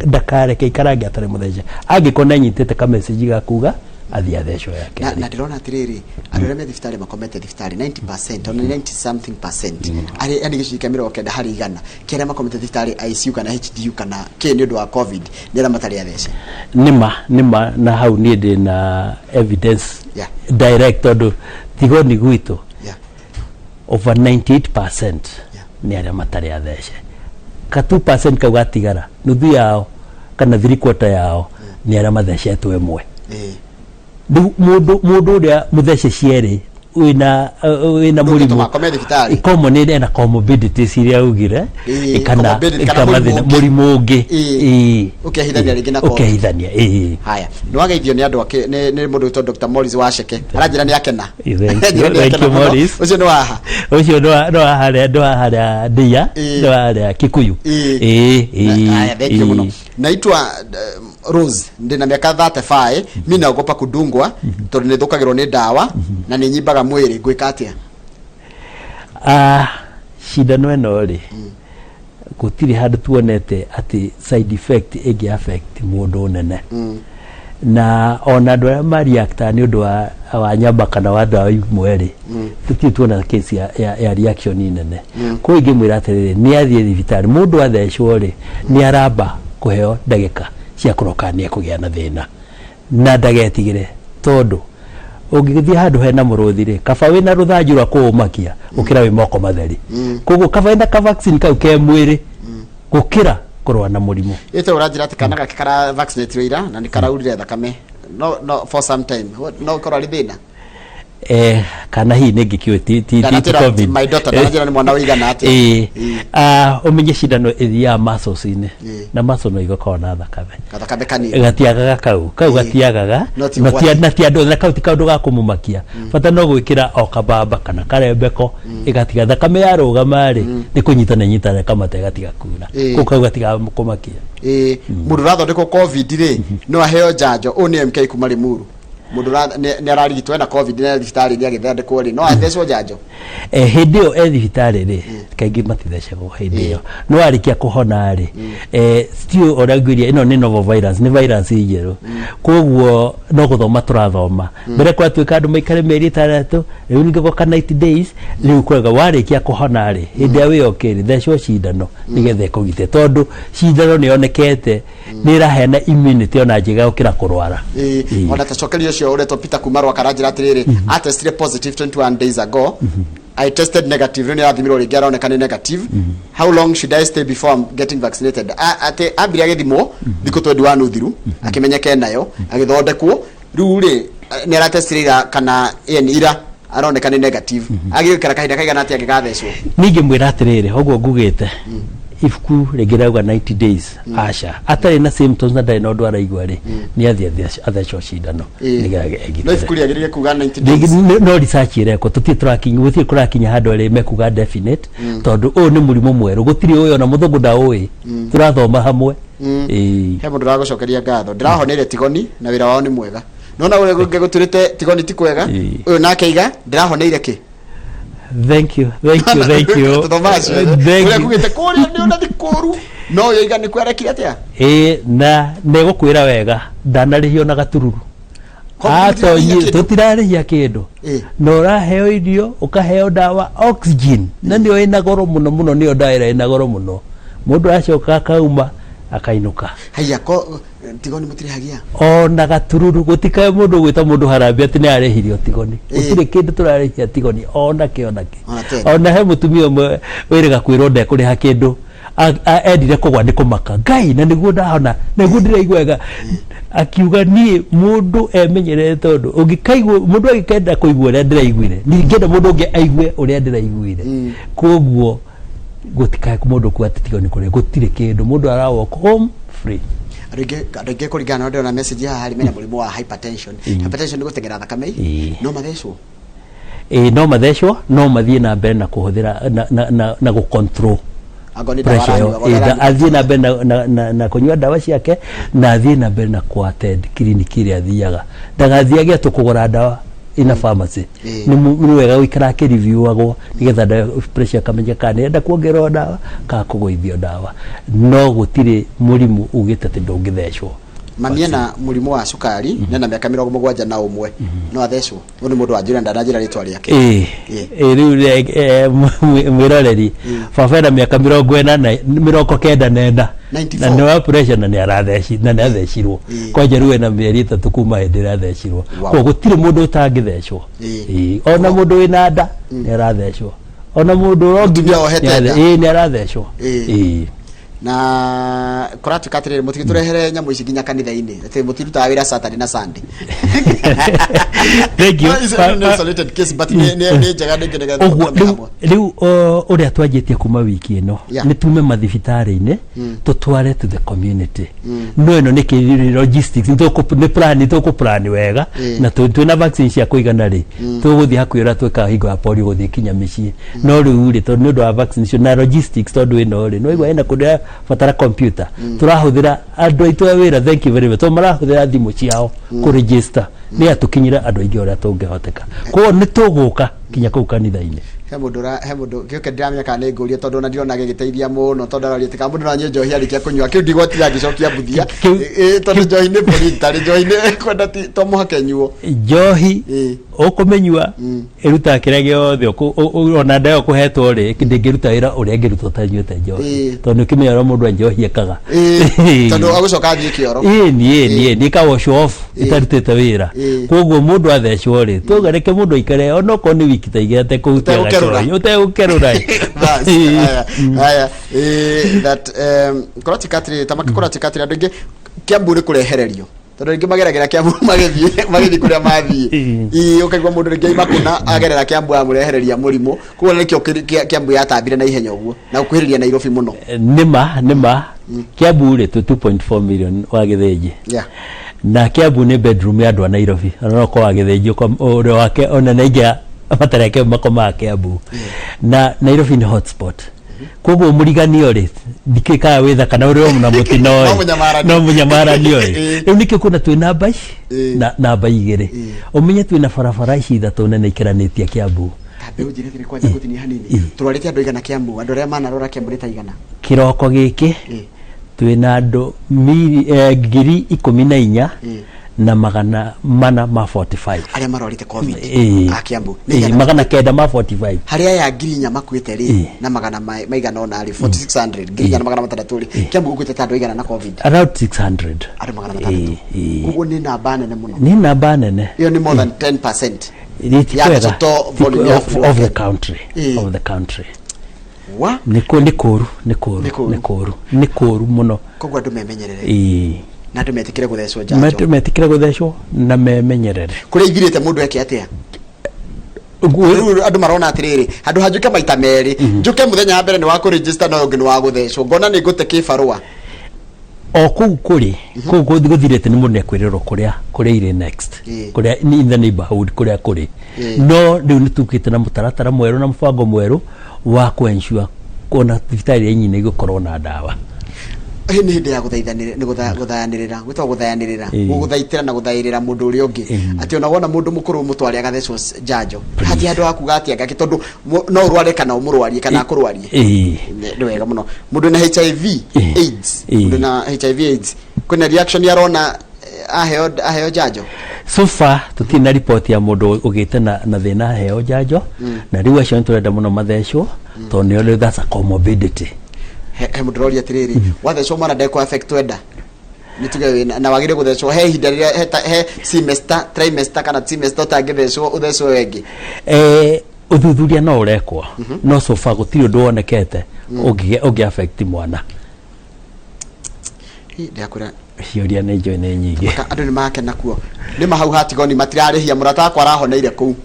Ndakareke ikarange atarĩ mũthece, angĩkorwo nĩ anyitĩte ka message ga kuga athiĩ athecwo ya Na, kerĩ. Na ndĩrona atĩrĩrĩ, andũ arĩa me thibitarĩ, makomete thibitarĩ, 90%, ona 90 something percent, arĩa yani gĩcunjĩ kĩa 90% kĩa arĩa makomete thibitarĩ ICU kana HDU kana kĩ nĩ ũndũ wa COVID nĩ arĩa matarĩ athece. Nĩma, nĩma, na hau niĩ ndĩ na evidence direct, tondũ tigoni gwitũ over 98% nĩ arĩa matarĩ athece. Ka 2% kau gatigara, nuthu yao kana three quarter yao nĩ arĩa mathecetwo ĩmwe. Rĩu mũndũ ũrĩa mũthece cierĩ wĩna mũrimũ Ũngĩtũma akome thibitarĩ. Common ena comorbidities iria ugire, kana comorbidity, kana kana mathĩna, mũrimũ ũngĩ. Mũrimũ ũngĩ. Ũkehithania rĩngĩ na COVID. Ũkehithania, ĩĩ. Haya, nĩ wageithio nĩ andũ ake, nĩ mũndũ wĩtwo Dr. Morris Wacheke, aranjĩra nĩ akena. Thank you, Aranjĩra nĩ thank akena you, mũno. Morris. Ũcio nĩ waha? Ũcio nĩ wa harĩa ndia, nĩ wa harĩa Kikuyu. Ĩĩ. Haya, thank you mũno. Naitwa Rose, ndĩna mĩaka 35, mi naogopa kudungwa tondũ nĩ thũkagĩrwo nĩ ndawa na nĩ nyimbaga mwĩrĩ, ngwĩka atĩa? Ah, cindano ĩno rĩ, gũtirĩ handũ tuonete atĩ side effect ĩngĩ affect mũndũ nene, na ona andũ arĩa mareacta nĩ ũndũ wa nyama kana wa ndawa imwe rĩ, tũtirĩ tuona case ya reaction nene. Koguo ingĩmwĩra atĩrĩrĩ, nĩ athiĩ thibitarĩ. Mũndũ athecwo rĩ, nĩ aramba kũheo ndagĩka cia kũroka nĩ ekũgĩa na thĩna, na ndagetigĩre, tondũ ũngĩgĩthiĩ handũ hena mũrũthi rĩ, kaba wĩna rũthanju rwa kũũmakia gũkĩra wĩ moko matheri. Koguo kaba wĩna ka vaccine kau ke mwĩrĩ gũkĩra kũrũa na mũrimũ. Ĩte ũranjĩra atĩ kana gake kara vaccinate ira na nĩ karaurire thakame no for some time. No korwo arĩ thĩna? Kana hihi nĩ ngĩkĩũĩ ti Ndanatwĩra COVID. My daughter, ndananjĩra nĩ mwana ũigana atĩa. Ĩĩ. Ah, ũmenye cindano ĩthiaga muscles-inĩ, na muscle no igũkorwo na thakame. Gathakame kanini. Gatiagaga kau gatiagaga. No ti Na ti ũgwati. Na ti andũ, na kau ti kaũndũ ga kũmũmakia. Bata no gwĩkĩra o kabamba kana karembeko, ĩgatiga thakame yarũgama rĩ, nĩ kũnyitana nyitana ĩkamata ĩgatiga kuna. Kũu kau gatiga kũmakia. Ĩĩ, mũndũ ũrathondekwo COVID rĩ, no aheo njanjo? Ũyũ nĩ MK kuma Limuru. Mũndũ nĩ ararigitwo, ena COVID na thibitarĩ nĩ agĩthondekwo rĩ, no athecwo njanjo? Hĩndĩ ĩyo e thibitarĩ rĩ, kaingĩ matithecagwo hĩndĩ ĩyo, no arĩkia kũhona rĩ, still ũrĩa ngwĩria, ĩno nĩ novel virus, nĩ virus njerũ, koguo no gũthoma tũrathoma. Mbere kwatuĩka andũ maikare mĩeri 6, rĩu ningĩ goka 90 days. Rĩu kwega warĩkia kũhona rĩ, hĩndĩ ĩrĩa wĩ okay rĩ, thecwo cindano nĩgetha ĩkũgite, tondũ cindano nĩ yonekete nĩ ĩraheana immunity ona njega gũkĩra kũrwara. Ona tacokeria ũcio ũretwo Peter kuma Rwaka aranjĩra atĩrĩrĩ, atestire positive 21 days ago, I tested negative, rĩu nĩ arathimirwo rĩngĩ aroneka nĩ negative. How long should I stay before I'm getting vaccinated? Atĩ ambire agĩthimwo thikũ 21 thiru, akĩmenyeka enayo, agĩthondekwo, rĩu rĩ nĩ aratestire ira kana ĩni ira, aroneka nĩ negative. Agĩgĩkara kahinda kaigana atĩa angĩgathecwo? Ningĩ mwĩra atĩrĩrĩ, ũguo ngugĩte, Ibuku rĩngĩ rauga 90 days. Aca, atarĩ na symptoms na ndarĩ na ũndũ araigua rĩ, nĩ athiĩ athecwo cindano nĩgetha No ibuku egitĩre. Rĩagĩrĩire kuga 90 days. No research ĩrekwo, tũtirĩ tũrakinya, gũtirĩ kũrakinya handũ arĩ mekuga definite, tondũ ũyũ nĩ mũrimũ mwerũ, gũtirĩ ũyũ, ona mũthũngũ ndaũĩ, tũrathoma hamwe. Ĩĩ. He mũndũ ũragũcokeria ngatho, ndĩrahoneire Tigoni na wĩra wao nĩ mwega. Nona ũrĩa gũtũrĩte Tigoni ti kwega. Ũyũ nake aiga ndĩrahoneire kĩ. Thank you, thank you, thank you. Tũthomaga ciothe. Thank Ũrĩa you. kugĩte kũrĩa nĩ ũnathi kũru no ũyũ aiga nĩ kwarekire atĩa. Ĩĩ, na nĩgũkwĩra wega, ndanarĩhio na gatururu. Koguo mũtirarĩhia Atonyi kĩndũ? Tũtirarĩhia kĩndũ. Na ũraheo irio, ũkaheo ndawa, oxygen, na nĩyo ĩna goro mũno mũno, nĩyo ndawa ĩrĩa ĩna goro mũno. Mũndũ acoka akauma akainũka. Haiya, ko Tigoni mũtirĩhagia? Ona gatururu gũtikae. Mũndũ gwĩta mũndũ harambĩ atĩ nĩ arĩhirio Tigoni. Gũtirĩ kĩndũ tũrarĩhia Tigoni, ona kĩ, ona kĩ. Ona ten. Ona he mũtumia ũmwe wĩrĩga kwĩrwo ndekũrĩha kĩndũ, endire kũgwa nĩ kũmaka Ngai, na nĩguo ndahona, nĩguo ndĩraigua wega. Akiuga niĩ mũndũ emenyerere, tondũ ũngĩkaigua mũndũ agĩkenda kũigua ũrĩa ndĩraiguire, ndingĩenda mũndũ ũngĩ aigue ũrĩa ndĩraiguire. Koguo gũtikae mũndũ kuga atĩ Tigoni kũrĩ, gũtirĩ kĩndũ, mũndũ ara walk home free. Andũ aingĩ kũringana na ndĩrona message haha harĩ mena mũrimũ wa hypertension. Hypertension nĩ gũteng'era thakame. No mathecwo? Ĩĩ, no mathecwo, no mathiĩ na mbere na kũhũthĩra na gũ control Angorwo nĩ ndawa pressure ĩyo. aranyua, angorwo Ĩĩ, aranyua. Athiĩ na mbere na kũnyua ndawa ciake, na athiĩ na mbere na kũ attend clinic ĩrĩa athiaga, ndagathiage atĩ kũgũra ndawa ina pharmacy. Nĩ wega gũikara akĩriviuagwo nĩgetha pressure ĩkamenyeka kana nĩenda kuongererwo ndawa kana kũgũithio ndawa, no gũtirĩ mũrimũ ugĩte atĩ ndũngĩthecwo. Mami ena mũrimũ wa cukari na mĩaka 71, no athecwo? Ũyũ nĩ mũndũ wanjĩra, ndananjĩra rĩtwa rĩake. Ĩĩ. Ĩĩ, rĩu mwĩroreri, baba ena mĩaka 40, 94. 94. Na nĩ wa pressure, na nĩ aratheci, na nĩ athecirwo. Kwanja rĩu ena mĩeri 3 kuma hĩndĩ ĩrĩa athecirwo. Koguo gũtirĩ mũndũ ũtangĩthecwo. Ĩĩ, ona mũndũ wĩna nda nĩ arathecwo, ona mũndũ Mũtumia wohete nda. Ĩĩ, nĩ arathecwo. Ĩĩ. Na kũratuĩka atĩrĩrĩ, mũtigĩtũrehere nyamũ ici nginya kanitha-inĩ, atĩ mũtirutaga wĩra Saturday na Sunday. Thank you. Ah, it's an isolated case, but nĩ njega rĩngĩ nĩgetha Ũguo tũkorwo rĩu hamwe. Rĩu ũrĩa twanjĩtie kuma wiki ĩno, nĩ tume mathibitarĩ-inĩ tũtware to the community, no ĩno nĩ kĩ logistics, nĩ plan, nĩ tũkũ plan wega. Na twĩna vaccine cia kũigana rĩ, tũgũthiĩ hakuhĩ ũrĩa twĩkaga hingo ya polio, gũthiĩ kinya mĩciĩ. No rĩu rĩ, tondũ nĩ ũndũ wa vaccine icio na logistics, tondũ ĩno rĩ, no igua ĩna kũndũ ĩrabatara computer, tũrahũthĩra andũ aitũ a wĩra. Thank you very much, tondũ marahũthĩra thimũ ciao kũ register nĩ atũkinyĩre andũ aingĩ ũrĩa tũngĩhoteka. Koguo nĩ tũgũka kinya kũu kanitha-inĩ. He mũndũ gĩũke, ndiramenya kana nĩ ngũria, tondũ ona ndirona gĩgĩteithia mũno, tondũ aroria atĩ kana mũndũ no anyue njohi arĩkia kũnyua kĩu. Ndigwatira ngĩcokia mbuthia. Tondũ njohi nĩ voluntary, njohi nĩ kwenda, ti to mũhaka ĩnyuo. Njohi ũkũmĩnyua ĩrutaga kĩrĩa gĩothe ona ndawa ũkũhetwo rĩ, ndĩngĩruta wĩra ũrĩa ĩngĩruta ũtanyuĩte njohi, tondũ nĩ ũkĩmenya ũrĩa mũndũ a njohi ekaga. Tondũ agũcoka athiĩ kĩoro. Ĩĩ, niĩ niĩ niĩ ka wash off ĩtarutĩte wĩra. Koguo mũndũ athecwo rĩ, tuauga reke mũndũ aikare onokorwo nĩ wiki ta 2 atekũhutia Ũtegũkerũra. gacohi, ũtegũkerũra. Bas, haya, haya. That kũratuĩka atĩrĩrĩ, ta kũratuĩka atĩrĩrĩ, andũ aingĩ Kiambu nĩ kũrehererio, tondũ rĩngĩ mageragĩra Kiambu magĩthiĩ kũrĩa mathiĩ. Ĩĩ, ũkaigua mũndũ rĩngĩ aima kũna agerera Kiambu amũrehereria mũrimũ, koguo nĩkĩo Kiambu yatambire na ihenya ũguo na gũkuhĩrĩria Nairobi mũno. Nĩma nĩma, Kiambu rĩ, twĩ 2.4 million wa Gĩthĩnji. Na Kiambu nĩ bedroom ya andũ a Nairobi, ona no korwo wa Gĩthĩnji ũrĩa wake ona nĩ aingĩ matarĩ ake makomaga Kiambu, na Nairobi nĩ hotspot. Koguo mũriganio rĩ, ndikĩĩ kana wĩ thaka na ũrĩ o na mũtino No ĩ. mũnyamaranio. No mũnyamaranio ĩ. Rĩu nĩkĩo kuona twĩ namba ici na namba 2, ũmenye twĩ na barabara ici ithatũ nene ikĩranĩtie Kiambu. Tambe ũnjĩre atĩrĩ, kwanja ngũtinie hanini, tũrwarĩte andũ aigana Kiambu? Andũ arĩa manarwara Kiambu nĩ ta igana? Kĩroko gĩkĩ twĩna andũ 14,445. Arĩa marwarĩte COVID a Kiambu nĩ Ĩĩ, igana? 945. Harĩ aya 4,000 makuĩte rĩ, na magana maigana ũna rĩ, 4600, 4600 rĩ, Kiambu gũkuĩte ta andũ aigana na COVID? Around 600. Andũ 600. Ĩĩ. Koguo nĩ namba nene mũno. Nĩ namba nene. Ĩyo nĩ more than 10% Ti ya kwega. total volume ya bũrũri wa of the Kenya. country. Of the country. Wa nĩ kũru, nĩ kũru. Nĩ kũru. Nĩ kũru, nĩ kũru mũno. Koguo andũ memenyerere na andũ metĩkĩre gũthecwo njanjo. Metĩkĩre gũthecwo na memenyerere. Kũrĩa ithirĩte, mũndũ eke atĩa? Rĩu andũ marona atĩrĩrĩ, handũ ha njũke maita merĩ, njũke mũthenya wa mbere nĩ wa kũregister na ũyũ ũngĩ nĩ wa gũthecwo, ngona nĩ ngũte kĩbarũa. O kũu kũrĩ kũu gũthirĩte nĩ mũndũ nĩekwĩrĩrwo kũrĩa kũrĩa irĩ next, kũrĩa in the neighborhood kũrĩa kũrĩ. No rĩu nĩ tukĩte na mũtaratara mwerũ na mũbango mwerũ wa kũ ensure ona thibitarĩ iria nyingĩ igũkorwo na ndawa. Ĩ nĩ hĩndĩ ya gũthaithanĩrĩra, nĩ gũthayanĩrĩra, gwĩtagwo gũthayanĩrĩra, gũthaitĩra na gũthaĩrĩra mũndũ ũrĩa ũngĩ, atĩ ona wona mũndũ mũkũrũ mũtware agathecwo njanjo. Hatirĩ handũ ha kuga atĩ anga kĩ, tondũ no ũrware kana ũmũrwarie kana akũrwarie. Nĩ wega mũno. Mũndũ na HIV AIDS, mũndũ na HIV AIDS, kwĩna reaction arona aheo aheo njanjo? So far tũtirĩ na riboti ya mũndũ ũgĩte na thĩna aheo njanjo, na rĩu acio nĩ tũrenda mũno mathecwo, tondũ nĩo rĩu that's a comorbidity. He mũndũ ũroria atĩrĩrĩ, wathecwo mwana ndekũ affect wenda nĩ tuge wĩna na wagĩrĩire gũthecwo he ihinda rĩrĩa he semester, trimester kana semester ũtangĩthecwo ũthecwo wengĩ? Ũthuthuria no ũrekwo, no so far gũtirĩ ũndũ wonekete ũngĩ affect mwana. Ĩ, ndakwĩra. Ciũria nĩ njũĩ nĩ nyingĩ. Andũ nĩ makena kuo nĩ ma hau ha Tigoni matirarĩhia, mũrata wakwa arahoneire kũu.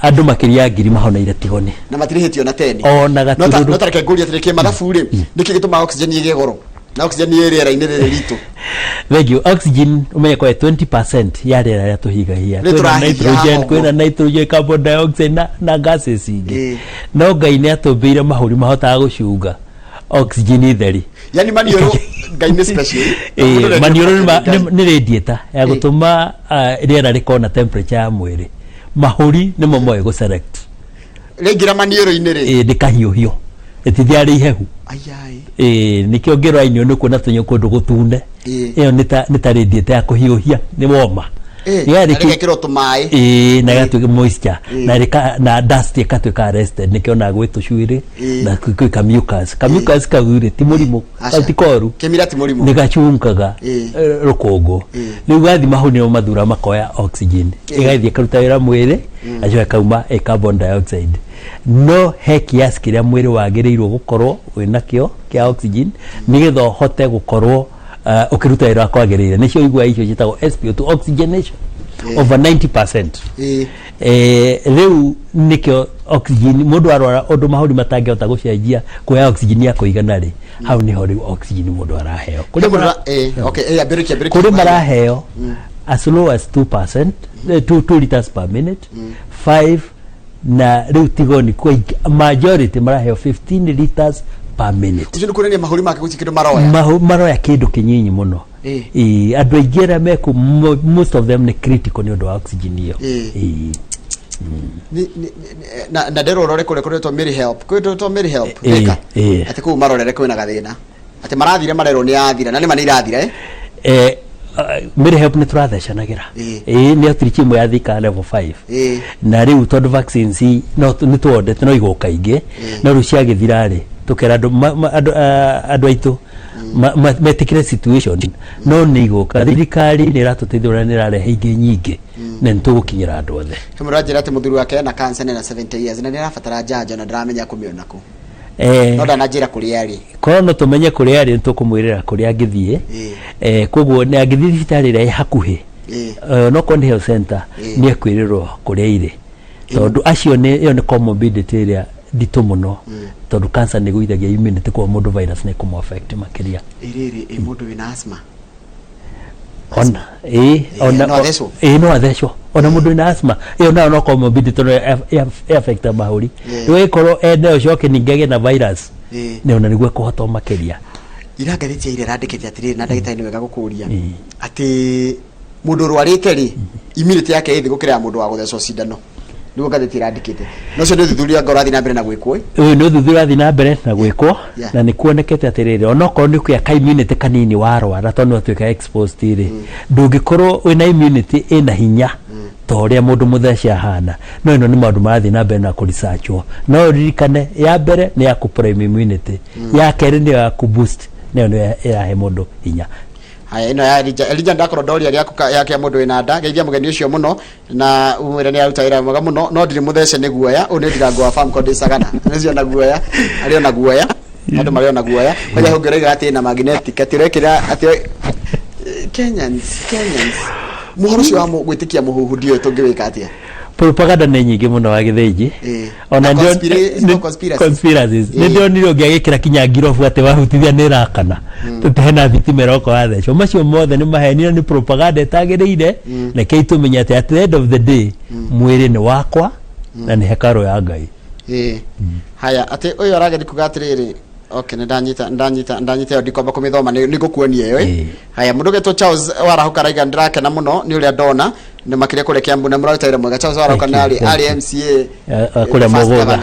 Andũ makĩria ya 1000 mahoneire Tigoni. Na matirĩhĩtio na teni. Ona gatururu. No tareke ngũrie atĩrĩ, kĩmathabu rĩ, nĩkĩ gĩtũmaga oxygen ĩgĩe goro na oxygen ĩ rĩera-inĩ rĩrĩ ritũ? Thank you. Oxygen umenye kwa 20% ya rĩera rĩrĩa tũhigahia. Nĩ Kwĩna tũrahihia nitrogen, haha ũguo. kwĩna nitrogen, carbon dioxide na gases ingĩ. No Ngai nĩ atũmbĩire mahũri mahotaga gũcunga oxygen theri. Yani maniũrũ Ngai nĩ special. Ĩĩ, maniũrũ nĩ radiator ya gũtũma rĩera rĩkorwo na temperature ya mwĩrĩ. Mahũri nĩmo moĩ gũ select. Rĩaingĩra maniũrũ-inĩ rĩ? Ĩĩ, rĩkahiũhio, rĩtithiaga rĩ ihehu. Ayai. Ĩĩ, nĩkĩo ũngĩrora iniũrũ nĩ ũkuona tũnyamũ kũndũ gũtune. Ĩyo nĩ ta radiator ya kũhiũhia, nĩ woma. Na rĩgekĩrwo tũmaĩ. Ĩĩ, na ĩgatuĩka moisture na dust ĩgatuĩka arrested, nĩkĩo onaga gwĩ tũcuĩrĩ na kwĩ ka mucus. Ka mucus kau rĩ ti mũrimũ. Aca. Kau ti koru. Kĩmira ti mũrimũ. Nĩ gacungaga rũkũngũ. Rĩu gathi mahũ nĩo mathura makoya oxygen, ĩgathiĩ ĩkaruta wĩra mwĩrĩ, gacoka ĩkauma ĩ carbon dioxide. No he kiasi kĩrĩa mwĩrĩ wagĩrĩirwo gũkorwo wĩnakĩo kĩa oxygen nĩgetha ũhote gũkorwo ũkĩruta wĩra kwagĩrĩire, nĩcio igua icio ciĩtagwo SpO2 oxygenation over 90%. Rĩu nĩkĩo oxygen, mũndũ arwara ũndũ mahũri matangĩhota gũcenjia kuoya oxygen ya kũigana rĩ, hau nĩho rĩu oxygen mũndũ araheo. Kũrĩ okay, ambĩrĩkia, ambĩrĩkia. Kũrĩ maraheo as low as 2%, 2 liters per minute, 5, na rĩu Tigoni kwa majority maraheo 15 liters per minute. Ũcio nĩ kuonania mahũri make gũtirĩ kĩndũ maroya. Maroya kĩndũ kĩnyinyi mũno. Ĩĩ, andũ aingĩ arĩa meku most of them nĩ critical nĩ ũndũ wa oxygen ĩyo. Ĩĩ. Na nderwo ũrore kũrĩa kũretwo Mary Help, kwĩtwo Mary Help Thika, atĩ kũu marorere kwĩna gathĩna, atĩ marathire marerwo nĩ yathira, na nĩma nĩ irathira, eh? Mary Help nĩ tũrathecanagĩra. Ĩĩ, nĩ outreach ĩmwe ya Thika level 5. Na rĩu tondũ vaccines no nĩ tuondete no igũka ingĩ, no rĩu ciagĩthira rĩ, tũkera andũ andũ aitũ metĩkĩre situation, no nĩ igũka. Thirikari nĩ ĩratũteithia ũrĩa nĩ ĩrarehe ingĩ nyingĩ na nĩ tũgũkinyĩra andũ othe. He mũndũ aranjĩra atĩ mũthuri wake ena cancer na ena 70 years na nĩ arabatara njanjo na ndaramenya kũmĩona kũ. No ndananjĩra kũrĩa arĩ. Korwo no tũmenye kũrĩa arĩ, nĩ tũkũmwĩrĩra kũrĩa angĩthiĩ. Koguo nĩ angĩthiĩ thibitarĩ ĩrĩa ĩ hakuhĩ, no korwo nĩ health center, nĩ ekwĩrĩrwo kũrĩa irĩ, tondũ acio nĩ ĩyo nĩ comorbidity ĩrĩa nditũ mũno, tondũ cancer nĩ ĩgũithagia immunity, koguo mũndũ virus nĩ ĩkũmũ affect makĩria. Ĩrĩrĩ, ĩ mũndũ wĩna asthma? Ona ĩĩ, ona no athecwo? Ĩĩ, no athecwo. Ona mũndũ wĩna asthma, ĩyo nayo no comorbidity, tondũ ĩ affect mahũri. Rĩu ĩkorwo ene ũcoke ningĩ agĩe na virus, nĩ ona nĩguo ĩkũhotwo makĩria. Ira ngathĩti ya ira ĩrandĩkĩte atĩrĩrĩ, na ndagĩtarĩ nĩ wega gũkũria, atĩ mũndũ ũrwarĩte rĩ, immunity yake ĩ thĩ gũkĩra ya mũndũ wa gũthecwo cindano. Nĩguo ngathĩti ĩrandĩkĩte, na ũcio nĩ ũthuthuria anga ũrathiĩ na mbere na gwĩkwo, ĩ? Ũyũ nĩ ũthuthuria ũrathiĩ na mbere na gwĩkwo. Na nĩ kuonekete atĩrĩrĩ, onokorwo nĩ kũgĩa ka immunity kanini warwara, tondũ nĩ watuĩka exposed rĩ, ndũngĩkorwo wĩna immunity ĩna hinya ta ũrĩa mũndũ mũthece ahana. No ĩno nĩ maũndũ marathiĩ na mbere na kũresearchwo. No ũririkane, ya mbere nĩ ya kũ prime immunity, ya kerĩ nĩyo ya kũ boost, nayo nĩyo ĩrahe mũndũ hinya. Haya, ĩno ya Elijah. Elijah, ndakorwo ndoria rĩaku yake ya mũndũ wĩna nda. Geithia mũgeni ũcio mũno na umwĩre nĩ aruta wĩra mwega mũno, no ndirĩ mũthece nĩ guoya. Ũyũ nĩ ndirango wa Famco ndĩcagana nĩcio na guoya, arĩ ona guoya, andũ marĩ ona guoya. Kwanja ũngĩ ũrauga atĩ ĩna magnetic, atĩ ũrekĩra atĩ Kenyans, Kenyans, mũhoro ũcio wa gwĩtĩkia mũhuhu ndiũĩ tũngĩwĩka atĩa. Propaganda nĩ nyingĩ mũno wa Gĩthĩnji. Ona Na no conspiracies. Conspiracies. Nĩ ndĩronire ũngĩ agĩkĩra kinya ngirobu atĩ wahutithia nĩ ĩrakana, hena thitima ĩroka wathecwo. Macio mothe nĩ maheni na nĩ propaganda ĩtagĩrĩire. Rekei tũmenye atĩ at the end of the day mwĩrĩ nĩ wakwa na nĩ hekarũ ya Ngai. Ĩĩ. Haya, atĩ ũyũ arageria kuga atĩrĩrĩ, okay, nĩ ndanyita, ndanyita, ndanyita ĩyo, ndikwamba kũmĩthoma, nĩ ngũkuonia ĩyo. Ĩ. Haya, mũndũ ũgetwo Charles Warahũka araiga ndĩrakena mũno nĩ ũrĩa ndona nĩ makĩria kũrĩa Kiambu na mũraruta wĩra mwega. Charles Warahũka Thank nĩ you, thank arĩ you. MCA Kũrĩa the first Mũgũnda.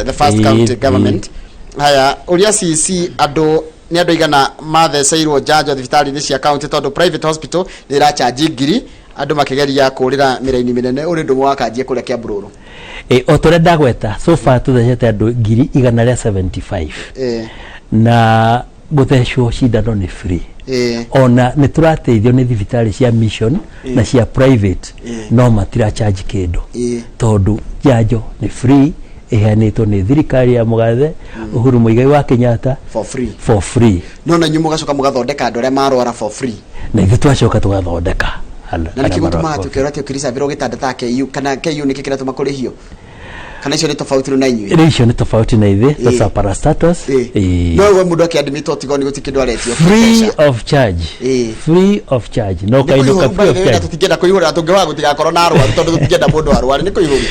the first county government. Haya, ũria CC andũ nĩ andũ aigana matheceirwo njanjo thibitarĩ-inĩ cia county, tondũ private hospital nĩ ĩrachanji ngiri, andũ makĩgeria kũrĩra mĩraini mĩnene. Ũrĩ ndũmũ wakanjie kũrĩa Kiambu rũrũ. O ta ũrĩa ndagweta, so far tũthecete andũ 175,000. Na gũthecwo cindano nĩ free. Ona nĩ tũrateithio nĩ thibitarĩ cia mission na cia private, no matira charge kĩndũ tondũ njanjo nĩ free, ĩheanĩtwo nĩ thirikari ya mũgathe Uhuru Muigai wa Kenyatta. For free. For free. No na inyuĩ mũgacoka mũgathondeka andũ arĩa marwara for free. Na ithuĩ twacoka tũgathondeka Na arĩa nĩkĩ gũtũmaga marwara. atĩ ũkĩrora atĩ ũkĩricabĩrwo gĩtanda ta KU, kana KU nĩkĩ kĩratũma kũrĩhio, kana icio nĩ tofauti rĩu na inyuĩ? Rĩu icio nĩ tofauti na ithuĩ, that's our parastatals. No we mũndũ akĩadmitwo tigoni gũtirĩ kĩndũ aretio? Free mbeca. Of charge. Free of charge, no Nĩ kainũka kũihũru, free of by the way, na charge. tũtingĩenda kũihũra, tũngĩhoya gũtigakorwo na arwaru, tondũ tũtingĩenda mũndũ arware. Nĩ kũihũru.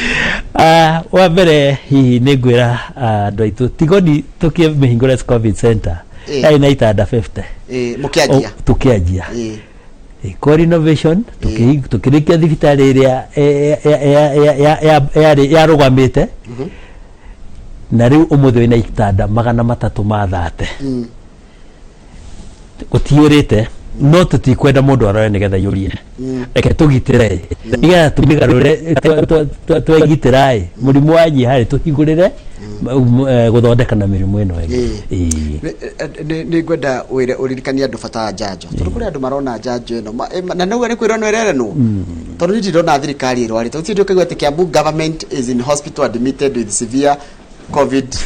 Ah, wa mbere hihi nĩ ngwĩra andũ aitũ tigoni tũkĩmĩhingũra COVID center yarĩ na itanda 50. Ĩĩ, mũkĩanjia. Tũkĩanjia ĩko renovation, tũkĩrĩkia thibitarĩ ĩrĩa yarĩ yarũgamĩte, na rĩu ũmũthĩ wĩna itanda 330. Gũtiyũrĩte, no tũtikwenda mũndũ arore nĩgetha yũrie. Reke tũgitĩre nĩgetha tũmĩgarũre, twegitĩra ĩ mũrimũ wanyiha rĩ, tũhingũrĩre gũthondeka na mĩrimũ ĩno ĩngĩ. Ĩĩ. Nĩ ngwenda wĩre ũririkanie andũ bata wa njanjo, tondũ kũrĩ andũ marona njanjo ĩno na nauga nĩ kwĩrwo no ĩreranwo, tondũ niĩ ndirona thirikari ĩrwarĩte. Gũtirĩ ũkaigua atĩ Kiambu government is in hospital admitted with severe COVID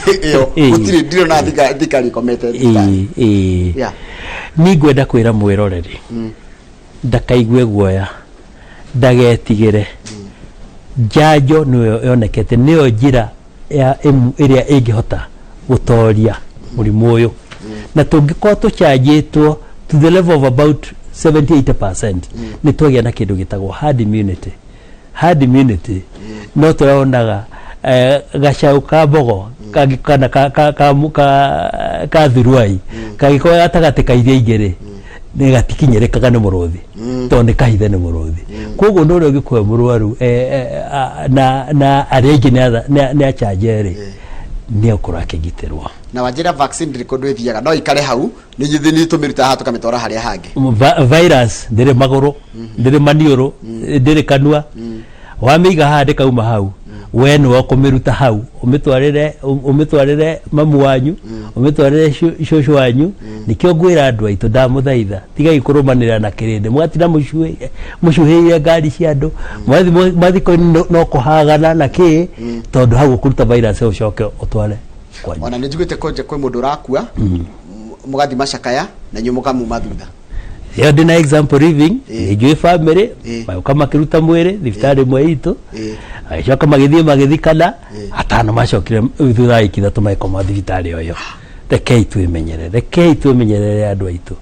ĩyo. Gũtirĩ, ndirona thirikari ĩkomete thibitarĩ. Ĩĩ. Niĩ ngwenda kwĩra mwĩroreri ndakaigue guoya, ndagetigĩre. Njanjo nĩyo yonekete nĩyo njĩra ya ĩrĩa ĩngĩhota gũtoria mũrimũ ũyũ, na tũngĩkorwo tũcanjĩtwo to the level of about 70-80%, nĩ twagĩa na kĩndũ gĩtagwo herd immunity. Herd immunity no tũronaga gacau ka mbogo kana ka thuruai kangĩkorwo gatagatĩ ka iria ingĩ rĩ, nĩ gatikinyĩrĩkaga nĩ mũrũthi tondũ nĩ kahithe nĩ mũrũthi. Koguo nĩ ũrĩa ũngĩkorwo mũrwaru na arĩa aingĩ nĩ achanje rĩ, nĩ egũkorwo akĩgitĩrwo. Na wanjĩra vaccine ndĩrĩ kũndũ ĩthiaga, no ikare hau, nĩ ithuĩ nĩ tũmĩrutaga haha tũkamĩtwara harĩa hangĩ. Virus ndĩrĩ magũrũ, ndĩrĩ maniũrũ, ndĩrĩ kanua. Wamĩiga haha ndĩkauma hau. We nĩwe ũkũmĩruta hau ũmĩtwarĩre mamu wanyu, ũmĩtwarĩre cũcũ wanyu. Nĩkĩo ngwĩra andũ aitũ, ndamũthaitha, tigai kũrũmanĩrĩra na kĩrĩndĩ, mũgatinda mũcuhĩire ngari cia andũ, mwathiĩ kũu no kũhagana na kĩ, tondũ hau ũkũruta virus ũcoke ũtware kwanyu. Ona nĩ njiguĩte kũnje kwĩ mũndũ ũrakua, mũgathiĩ macakaya na inyuĩ mũkamuma thutha. Ĩyo ndĩ na example living. Nĩ njũĩ family magĩũka makĩruta mwĩrĩ thibitarĩ ĩmwe itũ, magĩcoka magĩthiĩ magĩthikana, atano macokire thutha wa wiki 3 magĩkoma thibitarĩ o ĩyo. Rekei twĩmenyerere, rekei twĩmenyerere andũ aitũ,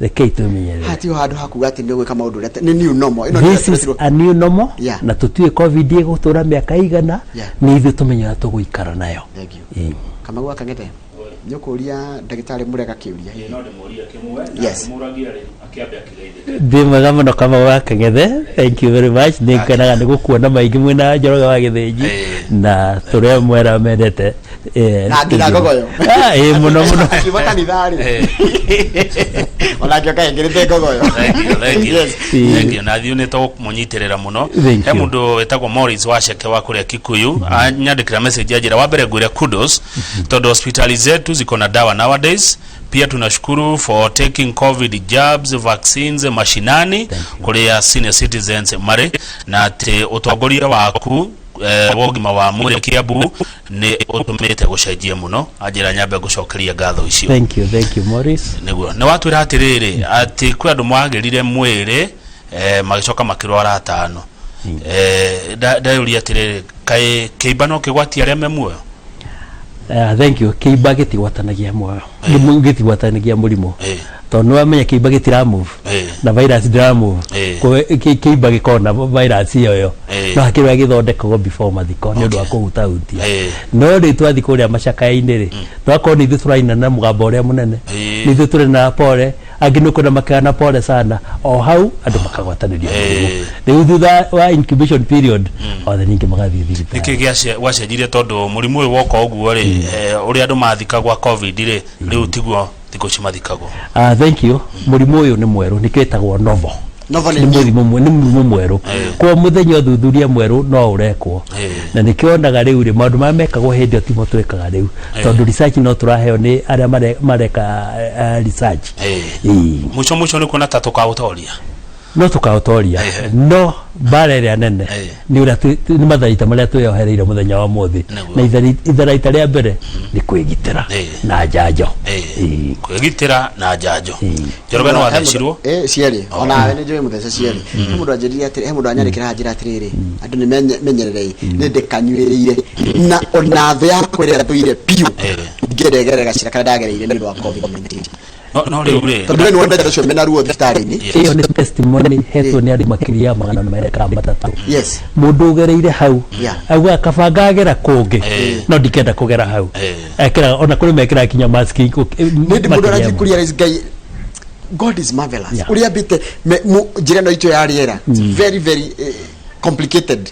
rekei twĩmenyerere. Hatiho handũ ha kuga atĩ nĩ ũgwĩka maũndũ ũrĩa nĩ new normal ĩno. This is a new normal. Na tũtiũĩ COVID ĩgũtũra mĩaka igana. Nĩ ithuĩ tũmenye ũrĩa tũgũikara nayo. Thank you. Kamau wa Kang'ethe, nĩ ũkũria ndagĩtarĩ Mũrega kĩũria hihi? No ndĩmũrie kĩmwe na ndĩmũragie rĩ akĩambe akĩgeithĩke. Ndĩ mwega mũno, Kamau wa Kang'ethe, thank you very much. Nĩ ngenaga nĩ gũkuona maingĩ mwĩna Njoroge wa Gĩthĩnji na tũrĩa mwera mendete. Na nginya ngogoyo. Ah, ĩĩ, mũno mũno. Akiuma kanitha rĩ, onake ũkaingĩrĩte ngogoyo. Thank you, thank you. Yes. Thank you. Na thiũ nĩ tũkũmũnyitĩrĩra mũno. Thank He you. mũndũ wĩtagwo Morris Waceke wa kũrĩa Kikuyu anyandĩkĩra message anjĩra, wa mbere ngwĩre kudos tondũ hospitali zetu ziko na dawa nowadays. Pia tunashukuru for taking COVID jabs, vaccines mashinani kũrĩa senior citizens marĩ, na atĩ ũtongoria waku wa ũgima wa mwĩrĩ Kiambu nĩ ũtũmĩte gũcenjie mũno. Anjĩra nyambe ngũcokeria ngatho icio. Thank you, thank you, Morris. Nĩguo nĩ watwĩra atĩrĩrĩ atĩ kwĩ andũ mwagĩrire mwĩrĩ, magĩcoka makĩrwara atano. Ndeyũria atĩrĩrĩ, kaĩ kĩimba no kĩgwatie arĩa me muoyo? Thank you. Kĩimba gĩtigwatanagia muoyo. Gĩtigwatanagia mũrimũ. Tondũ nĩ wamenya kĩimba gĩtira move na virus ndĩra move. Koguo kĩimba gĩkoragwo na virus ĩyo yo. No hakĩrĩ ũrĩa gĩthondekagwo before mathiko nĩ ũndũ wa kũhutahutia. No rĩu twathiĩ kũrĩa macakaya-inĩ rĩ, twakorwo nĩ ithuĩ tũraina na mũgambo ũrĩa mũnene. Nĩ ithuĩ tũrĩ na pole, angĩ nĩ ũkuona makĩhana pole sana. O hau andũ makagwatanĩria mũrimũ. Rĩu thutha wa incubation period othe ningĩ magathiĩ thibitarĩ. Nĩkĩ gwacenjirie tondũ mũrimũ ũyũ woka ũguo rĩ, ũrĩa andũ mathikagwa COVID rĩ, rĩu tiguo thikũ ici mathikagwo? Thank you. Mũrimũ ũyũ nĩ mwerũ, nĩkĩo ĩtagwo novel. Novel nĩ Nĩ mũrimũ nĩ mũrimũ mwerũ. Kwa mũthenya ũthuthuria mwerũ no ũrekwo. Na nĩkĩo wonaga rĩu rĩ, maũndũ marĩa mekagwo hĩndĩ ĩyo timo twĩkaga rĩu. Tondũ research no tũraheo nĩ arĩa mareka research. Mũico mũico nĩ kuona ta tũkaũtoria. No tũkaũtoria. No mbara ĩrĩa nene nĩ ũrĩa nĩ matharaita marĩa twĩyohereire mũthenya wa ũmũthĩ. Na itharaita rĩa mbere nĩ kwĩgitĩra na njanjo. Kwĩgitĩra na njanjo. Njoroge no athecirwo. Cierĩ. Ona nĩ njũĩ mũthece cierĩ. He mũndũ anjĩrire atĩrĩ, he mũndũ anyandĩkĩra anjĩra atĩrĩrĩ, andũ nĩ menyererei, nĩ ndĩkanyuĩrĩire. Na ona thũ yakwa ĩrĩa thũire biũ, ndingĩenda ĩgerere gacĩra karĩa ndagereire nĩ ũndũ wa COVID-19. No rĩu rĩ, Tondũ we nĩ wonete andũ acio mena ruo thibitarĩ-inĩ. Ĩyo nĩ testimony hetwo nĩ andũ makĩria ya 203. Mũndũ ũgereire hau augaga kaba ngagera kũngĩ no ndikenda kũgera hau. Ekĩraga ona kũrĩ mekĩraga kinya mask Nĩ ndĩ mũndũ arathiĩ kũria Ngai, God is marvelous. Ũrĩa ambĩte njĩra ĩno itũ ya rĩera. It's very very complicated.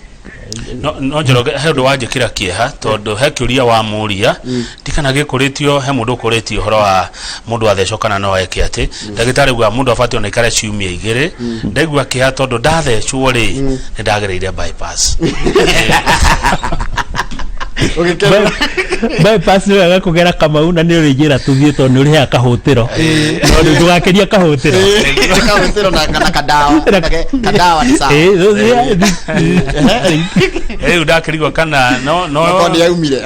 No Njoroge, he ũndũ wanjĩkĩra kĩeha tondũ he kĩũria wamũria ndikana gĩkũrĩtio, he mũndũ ũkũrĩtie ũhoro wa mũndũ athecwo kana no eke atĩ ndagĩtarĩ auga mũndũ abatiĩ ona aikare ciumia 2. Ndaigua kĩeha tondũ ndathecwo rĩ, nĩ ndagereire bypass. Ũgĩkena. Bypass nĩ wega kũgera Kamau na nĩ ũrĩ njĩra tũthiĩ tondũ nĩ ũrĩhaga kahũtĩro, no rĩu ndũgakĩria kahũtĩro. Kahũtĩro na kadawa. Kadawa nĩ sawa. Rĩu ndakĩrigwo kana no Okorwo nĩ yaumire.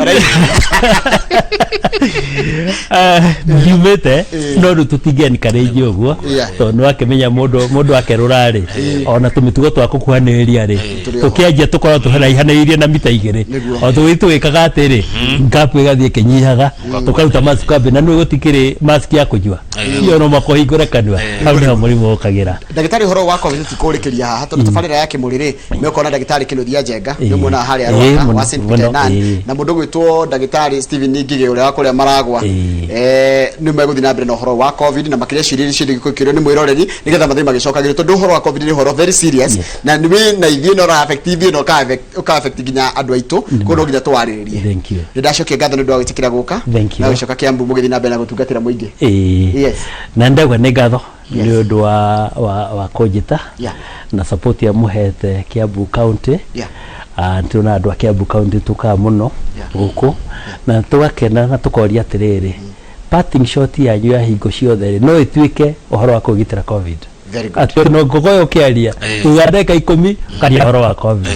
Ndiumĩte, no rĩu tũtingĩ encourage ũguo tondũ nĩ wakĩmenya mũndũ akerũra rĩ, ona tũmĩtugo twa gũkuhanĩrĩria rĩ, tũkĩanjia tũkorwo tũraihanĩrĩirie na mita 2. O tũgĩthiĩ tũgĩkaga atĩrĩ, gap ĩgathiĩ ĩkĩnyihaga, tũkaruta mask kwambĩ na nĩ gũtikĩrĩ mask ya kũnyua iyo no mũhaka ũhingũre kanua, hau nĩho mũrimũ ũkagĩra. Ndagĩtarĩ, ũhoro wa COVID tũtikũrĩkĩria haha tondũ tabarĩra ya kĩmũrĩ rĩ, nĩ ũkona ndagĩtarĩ Kĩnuthia Njenga, nĩ ũmuonaga harĩa Rwaka wa St Peter Nan, na mũndũ ũgwĩtwo ndagĩtarĩ Stephen Ngigĩ ũrĩa wa kũrĩa Maragwa. Nĩ megũthiĩ na mbere na ũhoro wa COVID na makĩria ciũria iria ciũria gĩkũkĩũrio nĩ mwĩroreri nĩgetha mathiĩ magĩcokagĩrio, tondũ ũhoro wa COVID nĩ ũhoro very serious na nĩ wĩ na ithuĩ no ũra affect ithuĩ na ũka affect nginya andũ aitũ, koguo no nginya tũwarĩrĩrie. Thank you. Nĩ ndacokia ngatho nĩ ũndũ wa gwĩtĩkĩra gũka Thank you. na gũcoka Kiambu mũgĩthiĩ na mbere na gũtungatĩra mũingĩ. Na ndauga nĩ ngatho nĩ ũndũ wa kũnjĩta na support ya mũhete Kiambu County. Nĩtũrona andũ a Kiambu County tũkaga mũno gũkũ na tũgakena na tũkoria atĩrĩrĩ, parting shot yanyu ya hingo ciothe rĩ, no ĩtuĩke ũhoro wa kwĩgitĩra COVID. Very good. Atĩ no ngogoyo ũkĩaria thutha wa ndagĩka 10 ũkaria ũhoro wa COVID,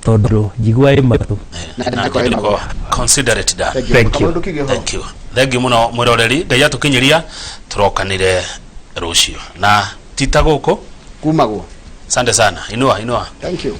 tondũ njigua ĩ matũ. Na ndĩko ĩ magũrũ. Consider it done. Thank you. Thank you. Kaũndũ kĩngĩ ũhoro. Thank you, thank you mũno mwĩroreri. Ngai atũkinyĩria tũrokanire rũciũ na tita gũkũ Kumagwo. Asante sana. Inua inua. Thank you.